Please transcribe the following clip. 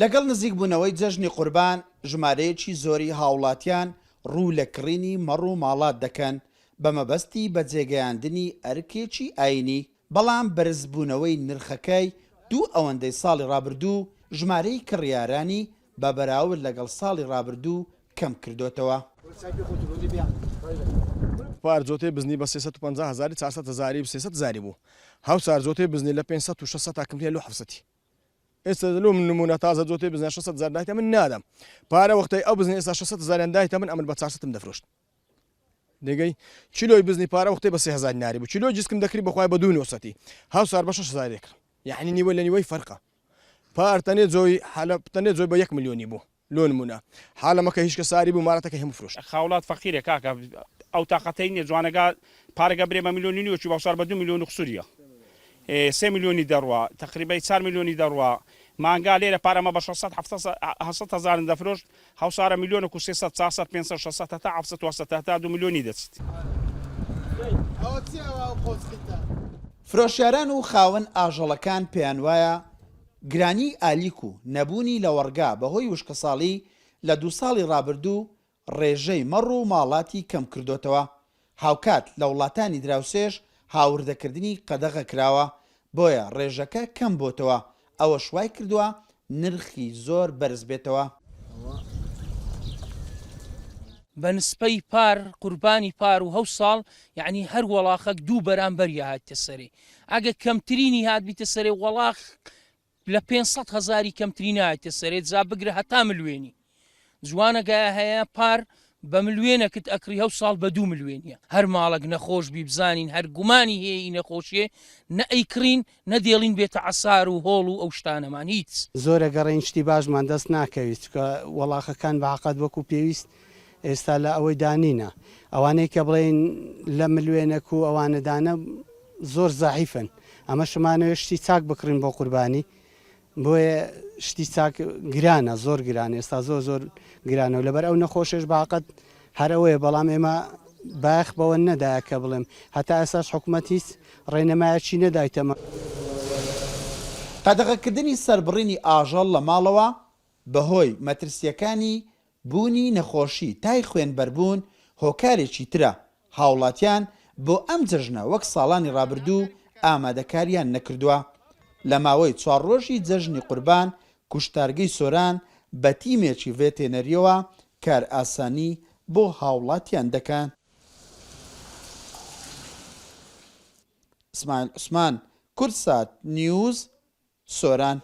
لەگەڵ نزیکبوونەوەی جەژنی قوربان، ژمارەیەکی زۆری هاوڵاتیان ڕوو لە کڕینی مەڕ و ماڵات دەکەن بە مەبەستی بەجێگەیاندنی ئەرکێکی ئایینی، بەڵام بەرزبوونەوەی نرخەکەی دوو ئەوەندەی ساڵی ڕابردوو ژمارەی کڕیارانی بە بەراورد لەگەڵ ساڵی ڕابردوو کەمکردۆتەوە. پار جۆتەی بزنی بە 350 هەزاری 400 هەزاری و 300 هەزاری بوو هەوسار جۆتەی بزنی لە 500 و 600 تا کەمترە لۆ 700 ئێستا لۆ من نمونە تازە جۆتەی بزنە 600 هەزار دایتە من نادەم پارە وەختەی ئەو بزنی ئێستا 600 هەزاریان دایتە من ئەمن بە 400 دەفرۆشت دەگەی کیلۆی بزنی پارە وەختەی بە 3000 دیناری بوو کیلۆی جسکم دەکری بەخوای بە دوو نۆسەتی هەوسار بە 6000 دەکڕم یعنی نیوە لە نیوەی فەرقە پار تەنێ جۆی حالە تەنێ جۆی بە یەک ملیۆنی بوو لۆ نمونە حالە مەکە هیچکە ساری بوو مارەتەکەی هەموو فرۆشت. خاوڵات فەقیرە کاکە ئەو تاقەتەی نیە جوانەگا پارەگە برێ بە ملیۆنی نیوە چی باوسار بە دو ملیۆن و قسوریە سێ ملیۆنی دەڕوا تەقریبەی چار ملیۆنی دەڕوا مانگا لێرە پارەمە بە شەسەد حەفتەسەد هەشتسەد هەزارن دەفرۆشت هەوسارە ملیۆنەک و سێسەد چارسەد پێنسەد شەسەد هەتا حەفتسەد وەسەد هەتا دو ملیۆنی دەچیت. فرۆشیاران و خاوەن ئاژەڵەکان پێیانوایە، گرانیی ئالیک و نەبوونی لەوەڕگا بەهۆی وشکەساڵی لە دوو ساڵی ڕابردوو ڕێژەی مەڕ و ماڵاتی کەمکردۆتەوە، هاوکات لە وڵاتانی دراوسێش هاوردەکردنی قەدەغە کراوە، بۆیە ڕێژەکە کەم بۆتەوە، ئەوەش وایکردووە نرخی زۆر بەرز بێتەوە. بە نسپەی پار قوربانی پار و هەو ساڵ یەعنی هەر وەڵاخەک دوو بەرامبەر هاتتە سەرێ ئەگە کەمترینی هاتبیتە سەرێ وەڵاخ لە 500 هەزاری کەمتری نایەتە سەرێ جا بگرە هەتا ملوێنی جوانە گایە هەیە پار بە ملوێنەکت ئەکڕی هەو ساڵ بە دوو ملوێنیە هەر ماڵەک نەخۆش بی بزانین هەر گومانی هەیە ئی نەخۆشیێ نە ئەیکڕین نە دێڵین بێتە عەسار و هۆڵ و ئەو شتانەمان هیچ. زۆر ئەگەڕێین شتی باشمان دەست ناکەویت چونکە وەڵاخەکان بە حەقەت وەکو پێویست ئێستا لە ئەوەی دا نینە ئەوانەی کە بڵێین لە ملوێنەک و ئەوانەدانە زۆر زەعیفن ئەمە شمانەوێت شتی چاک بکڕین بۆ قوربانی بۆیە شتی چاک گرانە زۆر گرانە ئێستا زۆر زۆر گرانە و لەبەر ئەو نەخۆشێش باقەت هەر ئەوەیە بەڵام ئێمە بایەخ بەوە نەدایە کە بڵێم هەتا ئێستاش حکومەت هیچ ڕێنمایەکی نەدایتەمە. قەدەغەکردنی سەربڕینی ئاژەڵ لە ماڵەوە بەهۆی مەترسییەکانی بوونی نەخۆشی تای خوێنبەربوون هۆکارێکی ترە، هاوڵاتیان بۆ ئەم جەژنە وەک ساڵانی ڕابردوو ئامادەکاریان نەکردووە. لە ماوەی چوار ڕۆژی جەژنی قوربان کوشتارگەی سۆران بە تیمێکی ڤێتێنەرییەوە کارئاسانی بۆ هاوڵاتیان دەکەن. ئیسماعیل عوسمان، کوردسات نیوز، سۆران.